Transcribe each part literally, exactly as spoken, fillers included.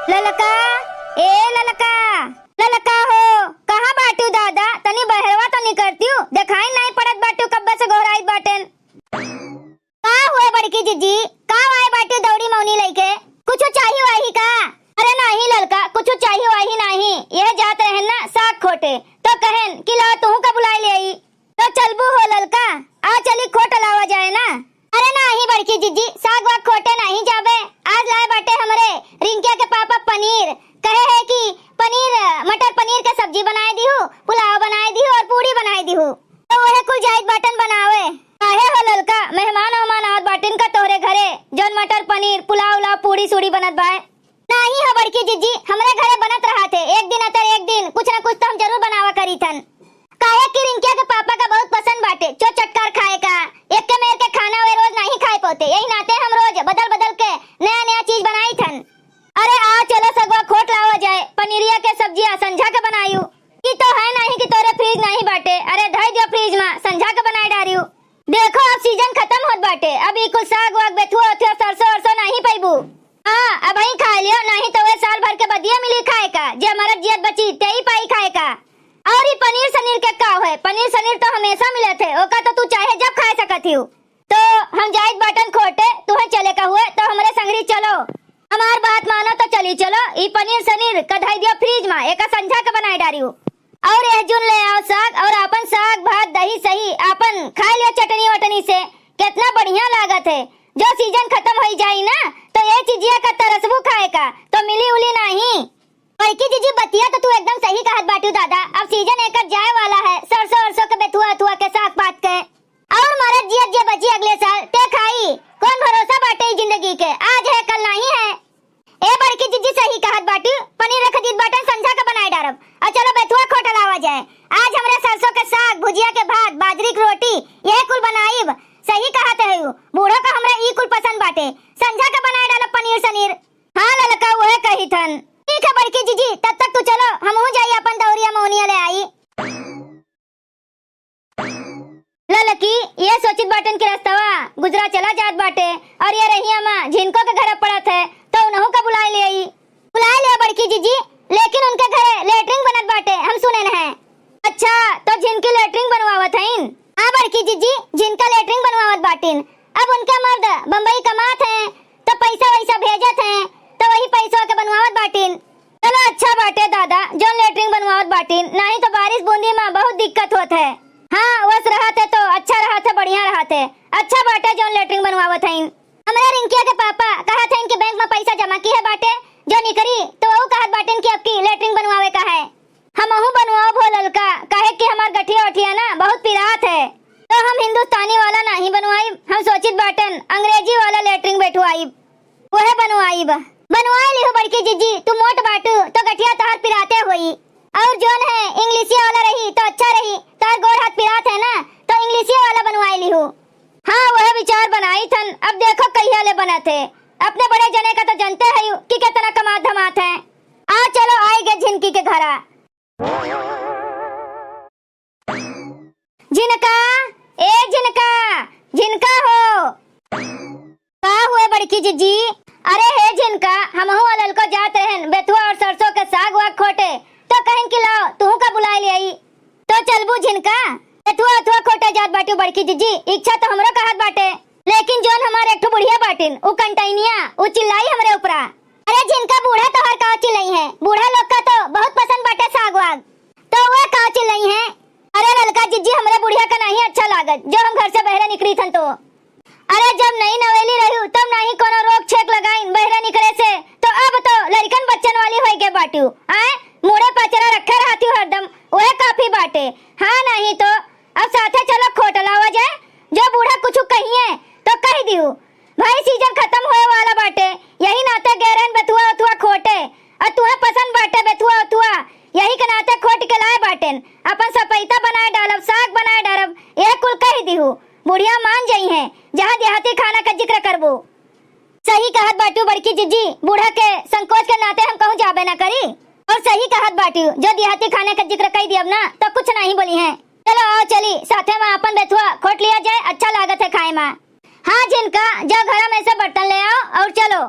ललका, ए ललका, ललका हो, कहाँ बाटू दादा? तनी बहरवा तो निकरतिउ, देखाई नाहीं पड़त बाटू, कब्बे से गोहराइत बाटेन। का हुए बड़की जिज्जी, का आए बाटू दौड़ी मौनी लइके? कुछु चाही वाही का? अरे नाहीं ललका, कुछु चाही वाही नाहीं, यह जात रहेन ना साग खोटे, तो कहेन कि ला तुहूँ का बुलाए लेई। तो चलबू हो ललका, आ चली खोट लावा जाए ना। अरे नाहीं बड़की जिज्जी, साग वाग खोटे नाहीं जाबे। आज लाए बाटे हमरे रिंकिया के पापा पनीर। कहे है कि पनीर, मटर पनीर के सब्जी बनाए दिहू, पुलाव बनाए दिहू और पूड़ी बनाए दिहू। तो वहे कुल जाइत बाटन बनावे। काहे हो ललका, मेहमान ओहमान आवत बाटिन का तोहरे घरे, जौन मटर पनीर, पुलाव उलाव, पूड़ी सूड़ी बनत बाए? नाहीं हो बड़की जिज्जी, हमरे घरे बनत रहत है, एक दिन अतर एक दिन कुछ न कुछ तो हम जरूर बनावा करी थन। काहे कि रिंकिया के पापा का बहुत पसंद बाटे चो चटकार खाए का। एक्के मेर के खाना वे रोज नाहीं खाए पावते, यही नाते हम रोज बदल बदल के नया नया चीज बनाई थन। अरे आ चलो सगवा खोट लावा जाए, पनीरिया के सब्जिया संझा के बनायू। ई तो है नाहीं कि तोरे फ्रिज नाहीं बाटे, अरे धई दियो फ्रिज मा, संझा के बनाए डारियू। देखो अब सीजन खतम होत बाटे, अब ई कुल साग वाग, बेथुआ उथुआ, सरसों अरसों नाहीं पइबू। हाँ, अबहीं खाए लियो, नाहीं तो वे साल भर के बदिया मिली खाए का, जे मरत जियत बची, तेई पाई खाए का। और ई पनीर सनीर के का होए? पनीर सनीर तो हमेशा मिलत है, ओका तो तू चाहे जब खाए सकत हियो। तो हम जाइत बाटन खोटे, तुहे चले का हुए तो हमरे संगरी चलो। हमार बात मानो तो चली चलो, ई पनीर सनीर का धई दियो फ्रिज मा, एका संझा के बनाए डारियो। और यह जुन ले आओ साग और आपन साग भात दही सही, आपन खाए लियो चटनी वटनी से, कितना बढ़िया लागत है। जो सीजन खतम होई जाई ना, तो ये चीजिया का तरसबू खाए का, तो मिली उली नाहीं। बड़की जिज्जी, बतिया तो तू एकदम सही कहत बाटू दादा, अब सीजन एकर जाए वाला है, सरसों अरसों के, बेथुआ अथुआ के, साग पात के। और मरत जियत जे बची अगले साल, ते खाई। कौन भरोसा बाटे ई जिंदगी के, आज है कल नाहीं है। ए बड़की जिज्जी, सही कहत बाटू, पनीर रख दीत बाटन, संझा के बनाए डारब। और चलो बेथुआ खोट लावा जाए, आज हमरे सरसों के साग, भुजिया के भात, बाजरी के रोटी, यह कुल बनाइब। सही कहत है यू, बूढ़ो का हमरा ई कुल पसंद बाटे, संझा के बनाए डालब पनीर सनीर। हाँ ललका, उहे कही थन। ठीक है बड़की जिज्जी, तब तक तू चलो, हमहू जाई अपन दौरिया मौनिया ले आई। ललकी, ये सोचित बाटन कि रस्तवा गुजरा चला जात बाटे और ये रहिया मा झिनको के घर पड़त है, तो उनहू का बुलाए ले आई। बुलाए ले बड़की जिज्जी, लेकिन उनके घरे लेटरिन बनत बाटे, हम सुने न है। अच्छा, तो झिनकी लेटरिन बनवावत हईन? हाँ बड़की जिज्जी, झिनका लेटरिन बनवावत बाटिन। अब उनके मर्द बम्बई कमात हैं, तो पैसा वैसा भेजत हैं, तो वही पैसवा के बनवावत बाटिन। चलो अच्छा बाटे दादा, जौन लेटरिन बनवावत बाटिन, नाहीं तो बारिश बूंदी मा बहुत दिक्कत होत है। हाँ, वस रहत है तो अच्छा रहत है, बढ़िया रहत है। अच्छा बाटे जौन लेटरिन बनवावत हईन। हमरे रिंकिया के पापा कहत हईन कि बैंक मा पैसा जमा किहे बाटे, जो निकरी तो वहू कहत बाटिन कि अब की लेटरिन बनवावे का है। हमहू बनवाओ भो ललका, काहे कि हमार गठिया उठिया ना बहुत पिरात है। तो हम हिंदुस्तानी वाला नाहीं बनवाइब, हम सोचित बाटन अंग्रेजी वाला लेटरिन बैठवाइब, वह बनवाइब। बनवाए लिहू बड़की जिज्जी, तू मोट बाटू तो गठिया तहार पिराते होई। और जौन है इंग्लिशिया वाला रही तो अच्छा रही, तहार गोड़ हाथ पिरात है ना, तो इंग्लिशिया वाला बनवाए लिहू। हाँ, वह विचार बनाई थन, अब देखो कहिया ले बनत है। अपने बड़े जने का तो जनते है कि कितना कमात धमात है। आ चलो, आए गए झिनकी के घरा। झिनका, ए झिनका, झिनका हो। का हुए बड़की जिज्जी? अरे हे झिनका, हमहू आ ललको जात रहन बेथुआ और सरसों के साग वाग खोटे, तो कहिन कि लाओ तुहू का बुलाए ले आई। तो चलबू झिनका? बेथुआ अथुआ खोटे जात बाटू बड़की जिज्जी, इच्छा तो हमरो कहत बाटे, लेकिन जौन हमार एक ठो बुढ़िया बाटिन, उ कंटैनिया, उ चिल्लाई हमरे ऊपरा। अरे झिनका, बूढ़ा तोहर का चिल्लइहैं? बूढ़ा लोग का तो बहुत पसंद बाटे साग वाग, तो वह का चिल्लइहैं? अरे ललका जिज्जी, हमरे बुढ़िया का नाहीं अच्छा लागत जो हम घर से बहरे निकरी थन तो। अरे जब नई नवेली रहू तब नाहीं कोनो रोक छेक लगाइन बहरे निकरे से, तो अब तो लड़िकन बच्चन वाली होई गए बाटू। आए, मुड़े पचरा रखे रहती हरदम, वह काफी बाटे। हाँ नाहीं तो अब साथे चलो खोट लावा जाए, जो बूढ़ा कुछ कहिए तो कह दियो। भाई सीजन खतम होए वाला बाटे, यही नाते गैरन बेथुआ उथुआ खोटे, और तुहे पसंद बाटे बेथुआ उथुआ, यही के नाते खोट के लाए बाटेन। अपन सपैता बनाए डालब, साग बनाए डालब, यह कुल कह दिहू। बुढ़िया मान जइहैं, जहाँ देहाती खाना का जिक्र करबू। सही कहत बाटू बड़की जिज्जी, बूढ़ा के संकोच के नाते हम कहूँ जाबे ना करी। और सही कहत बाटू, जो देहाती खाना का जिक्र कह दियब ना तो कुछ नाहीं बोलिहैं। चलो आओ चली, साथे मा अपन बेथुआ खोट लिया जाए, अच्छा लागत है खाए मा। हाँ झिनका, जाओ घरा में से बर्तन ले आओ और चलो।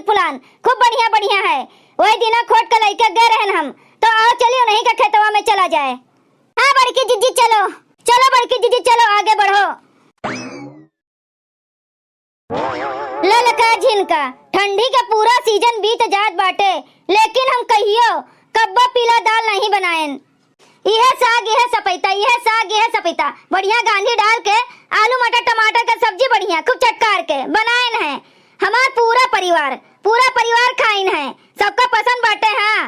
फुलान, खूब बढ़िया बढ़िया है। वही दिना खोट के लइके गए रहन हम, तो आओ चलियो नहीं के खेतवा में चला जाए। हाँ बड़की जिज्जी चलो, चलो बड़की जिज्जी चलो आगे बढ़ो। ललका झिनका, ठंडी के पूरा सीजन बीत जात बाटे, लेकिन हम कहियो कब्बो पीला दाल नहीं बनाएन। इहे साग, इहे सपैता, इहे साग, इहे सपैता, बढ़िया गांधी डाल के आलू, मटर, टमाटर के सब्जी बढ़िया खूब चटकार के बनाएन है। हमार पूरा परिवार, पूरा परिवार खाइन है, सबका पसंद बाटे। हाँ,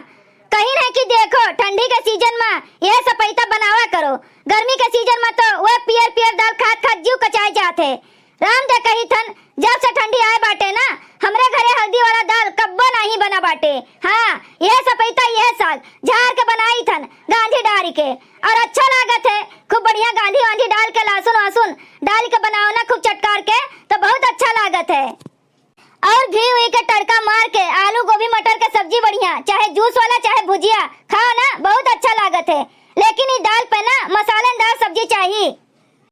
कहिन है कि देखो ठंडी के सीजन में यह सपैता बनावा करो, गर्मी के सीजन में तो वह पियर पियर दाल खात खात जीव कचाए जात है। राम दे कही थन, जब से ठंडी आए बाटे ना, हमरे घरे हल्दी वाला दाल कब्बो नहीं बना बाटे। हाँ, यह सपैता, यह साग झार के बनाई थन गांधी डारी के, और अच्छा लागत है। खूब बढ़िया गांधी वांधी डाल के, लहसुन वहसुन डाल के बनाओ ना, खूब चटकार के, तो बहुत अच्छा लागत है। और घी उई के तड़का मार के आलू गोभी मटर के सब्जी बढ़िया, चाहे जूस वाला चाहे भुजिया, खाओ ना, बहुत अच्छा लागत है। लेकिन ई दाल पे ना मसालेदार सब्जी चाहिए।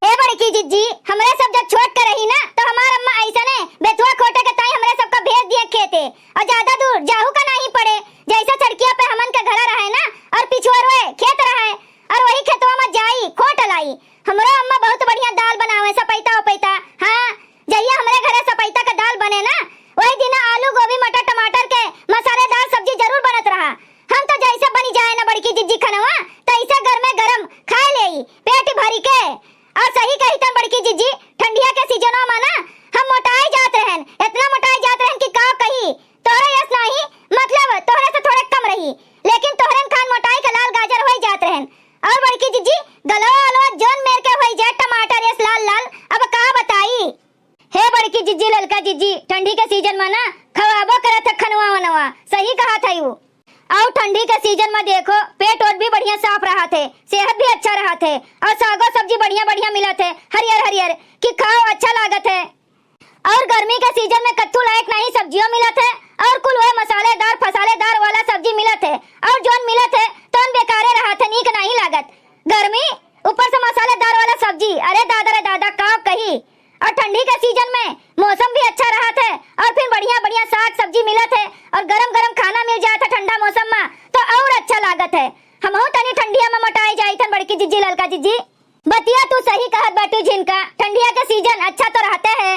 ए बड़की जिज्जी, हमरे सब जब छोट के रही ना, तो हमार अम्मा ऐसने बेथुआ खोटे के ताई हमरे सबका भेज दिए खेते, और ज्यादा दूर जाहू का नहीं पड़े। जैसे सड़किया पे हमन के घरा रहे ना, और पिछुआ रोए खेत रहे, और वही खेतवा में जाई, खोट लाई। हमरो अम्मा बहुत बढ़िया दाल बनावे, सपैता उपैता। हाँ, जहिया हमरे घरे सपैता के दाल बने ना, वही दिना आलू, गोभी, मटर, टमाटर के मसालेदार सब्जी जरूर बनत रहा। हम तो जैसे बनी जाए ना बड़की जिज्जी खनवा, तैसे गरमे गरम खाए लेई, पेट भरी के। और सही कही तन बड़की जिज्जी, ठंडिया के सीजनवा में ना हम मोटाई जात रहन, इतना मोटाई जात रहन कि का कही। तोहरे यस नाही, मतलब तोहरे से थोड़े कम रही, लेकिन तोहरे खान मोटाई के लाल गाजर होई जात रहन। और बड़की जिज्जी, गलवा अलवा जोन मेर के होई जाए टमाटर यस लाल लाल, अब का बताई। हे बड़की जिज्जी, ललका जिज्जी, ठंडी के सीजन में ना खवाबो करत है खनवा वनवा, सही कहत है उ। और ठंडी के सीजन में देखो, पेट ओट भी बढ़िया साफ रहत है, सेहत भी अच्छा रहत है, और सागो सब्जी बढ़िया बढ़िया मिलत है, हरियर हरियर, कि खाओ, अच्छा लागत है। और गर्मी के सीजन में कत्थू लायक नहीं सब्जियों मिलत है, और कुल वह मसालेदार फसालेदार वाला सब्जी मिलत है, और जोन मिलत है तौन बेकारे रहत है, नीक नहीं लागत। गर्मी ऊपर से मसालेदार वाला सब्जी, अरे दादा रे दादा, का कही। और ठंडी के सीजन में मौसम भी अच्छा रहत है, और फिर बढ़िया बढ़िया साग सब्जी मिलत है, और गरम गरम खाना मिल जात है ठंडा मौसम में, तो और अच्छा लागत है। हमहू तनी ठंडिया में मोटाई जाई थन बड़की जिज्जी, ललका जिज्जी। बतिया तू सही कहत बाटू झिनका, ठंडिया के सीजन अच्छा तो रहते है,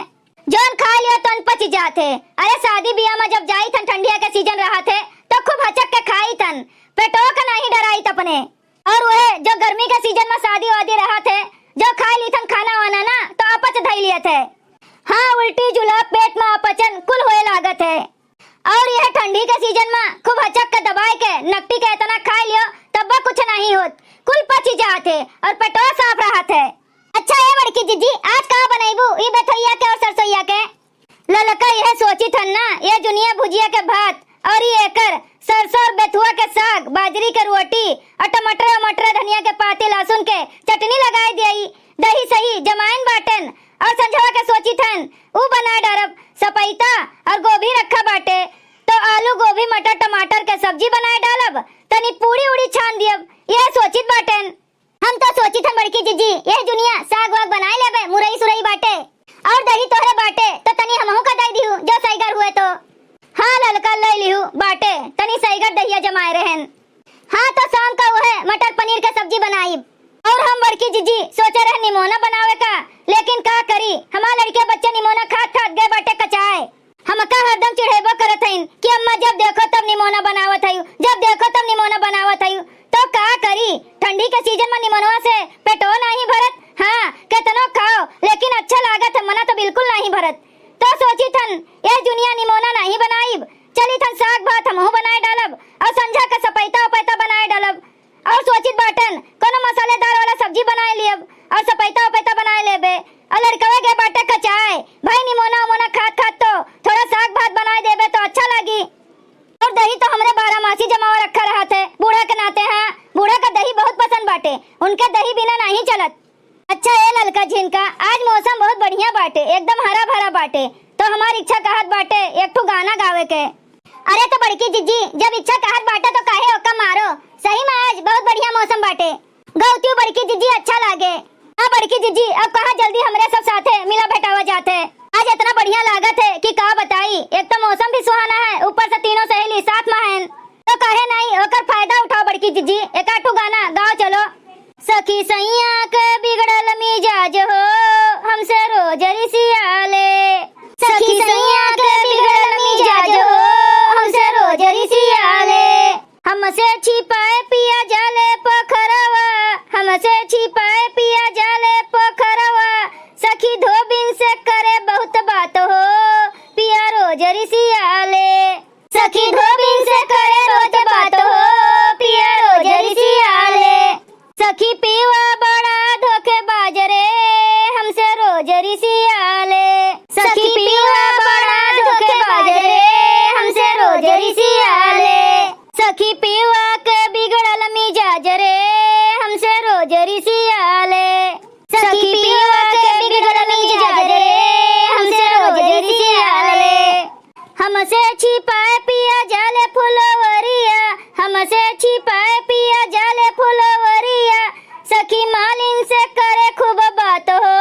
जौन खा लियो तौन पच जात है। अरे शादी बियाह में जब जाई थन ठंडिया के सीजन रहत है, तो खूब हचक के खाई थन, पेटो के नहीं डराई थपने। और वह जो गर्मी के सीजन में शादी वादी रहत है, जो खा ली थन खाना वाना ना, तो अपच धई लियत है। हाँ, उल्टी जुलाब, पेट में अपचन कुल होए लागत है। और यह ठंडी के सीजन में खूब हचक के दबाए के नकटी के इतना खाए लियो, तब कुछ नहीं होत, कुल पच जात है और पेटो साफ रहत है। अच्छा ए बड़की जिज्जी, आज का बनैबू ई बेथोइया के और सरसोइया के? ललका यह सोचित हन ना, ये जुनिया भुजिया के भात और ये एकर सरसों और बेथुआ के साग, बाजरी के रोटी और टमाटर वमाटर धनिया के पाती लहसुन के चटनी लगाए दियई, दही सही जमाइन बाटेन और संझवा के सोचित हन ऊ बनाए डारब। सपैता और गोभी रखा बाटे तो आलू गोभी मटर टमाटर के सब्जी बनाए डालब, तनी पूड़ी उड़ी छान दियब, यह सोचित बाटेन। हम तो सोचित हन बड़की जिज्जी, यह जुनिया साग वाग बनाए लेबे, मुरई सुरई बाटे और दही तोहरे बाटे, तो तनी हमहू का दे दिहू जो सैगर हुए तो। हाँ ललका, ले लिहू बाटे, तनी सैगर दहिया जमाए रहन। हाँ तो शाम का उहे मटर पनीर के सब्जी बनाइब। और हम बड़की जिज्जी सोचे रहे निमोना बनावे का, लेकिन का करी, हमार लड़के बच्चे निमोना खात खात गए बाटे कचाए। हमका हरदम चिढ़ेबो करत हईन कि अम्मा जब देखो तब निमोना बनावत हईउ, जब देखो तब निमोना बनावत हईउ। तो का करी, ठंडी के सीजन में निमोनवा से पेटो नाही भरत। हाँ, केतनो खाओ लेकिन अच्छा लागत है, मना तो बिल्कुल नाही भरत। तो सोचित हन ए जुनिया निमोना नाही बनाइब, चलित हन साग भात हमहू बनाए डालब और संझा के सपैता उपैता बनाए डालब। और सोचित बाटन कोनो मसालेदार वाला सब्जी बनाए लियब और सपैता उपैता बनाए लेबे। और लड़कवे गए बाटे कचाए, भाई निमोना उमोना खात खात तो थोड़ा साग भात बनाए देबे तो अच्छा लागी। और दही तो हमरे बारहमासी जमावा रखा रहत है बूढ़ा के नाते। हाँ, बूढ़ा का दही बहुत पसंद बाटे, उनके दही बिना नाही चलत। अच्छा ए ललका झिनका, आज मौसम बहुत बढ़िया बाटे, एकदम हरा भरा बाटे, तो हमार इच्छा कहत बाटे एक ठो गाना गावे के। अरे तो बड़की जिज्जी, जब इच्छा कहत बाटे तो काहे ओका मारो, सही में आज बहुत बढ़िया मौसम बाटे। गौतियो बड़की जिज्जी अच्छा लागे। हाँ बड़की जिज्जी, अब कहाँ जल्दी हमरे सब साथे मिला भेटावा जाते, आज इतना बढ़िया लागत है कि का बताई, एक तो मौसम भी सुहाना है, सखी सैया के बिगड़ल मिजाज हो, हमसे रोज रिसियाले। सखी सैया के बिगड़ल मिजाज हो, हमसे रोज रिसियाले। हमसे छिपाए पिया जाले पोखरवा, हमसे छिपाए पिया जाले पोखरवा। सखी धोबिन से करे बहुत बात हो, पिया रोज रिसियाले। सखी धोबिन से करे बहुत बात हो, पिया रोज रिसियाले। सखी पियवा बड़ा धोखेबाज रे, हमसे रोज रिसियाले। सखी पियवा बड़ा धोखेबाज रे, हमसे रोज रिसियाले। सखी पियवा के बिगड़ल मिजाज रे, हमसे रोज रिसियाले। सखी पियवा के बिगड़ल मिजाज रे, हमसे रोज रिसियाले। हमसे छिपाए पिया जाले फुलवरिया, हमसे छिपाए पिया जाले फुलवरिया। सखी मालिन से करे खूब बात हो,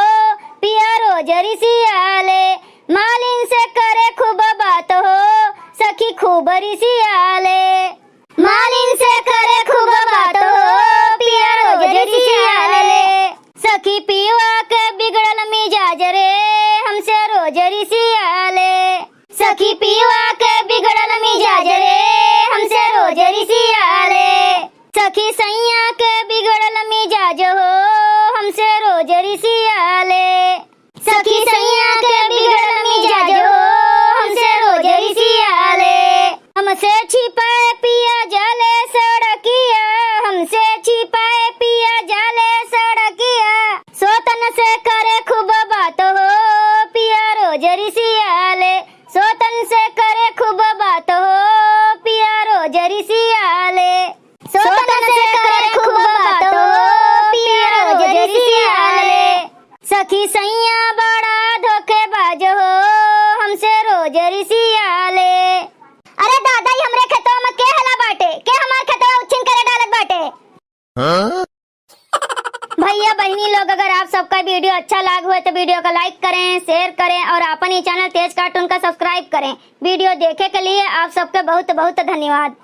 पिया रोज रिसियाले। मालिन से करे खूब बात हो, सखी खूब रिसियाले। मालिन से करे खूब बात हो, पिया रोज रिसियाले। सखी पियवा के बिगड़ल मिजाज रे, हमसे रोज रिसियाले। सखी पियवा के बिगड़ल मिजाज रे, हमसे रोज रिसियाले। सखी सैया के बिगड़ल मिजाज हो, हमसे रोज रिसियाले। सखी सैया के बिगड़ल मिजाज हो, हमसे रोज रिसियाले। हमसे छिपाए पिया जाले सड़किया, हमसे छिपाए पिया जाले सड़किया। सोतन से करे खूब बात हो, पिया रोज रिसियाले। सोतन से करे खूब बात हो, पिया रोज रिसियाले। सोतन से करे खूब बात हो, पिया रोज रिसियाले। सखी सैया बड़ा धोखेबाज हो, हमसे रोज रिसियाले। अरे दादा, ई हमरे खेतवा में के हला बाटे, के हमार खेतवा उच्छिन करे डालत बाटे? हाँ? भैया बहिनी लोग, अगर आप सबका वीडियो अच्छा लाग होए तो वीडियो का लाइक करें, शेयर करें और आपन ई चैनल तेज कार्टून का सब्सक्राइब करें। वीडियो देखे के लिए आप सबके बहुत बहुत धन्यवाद।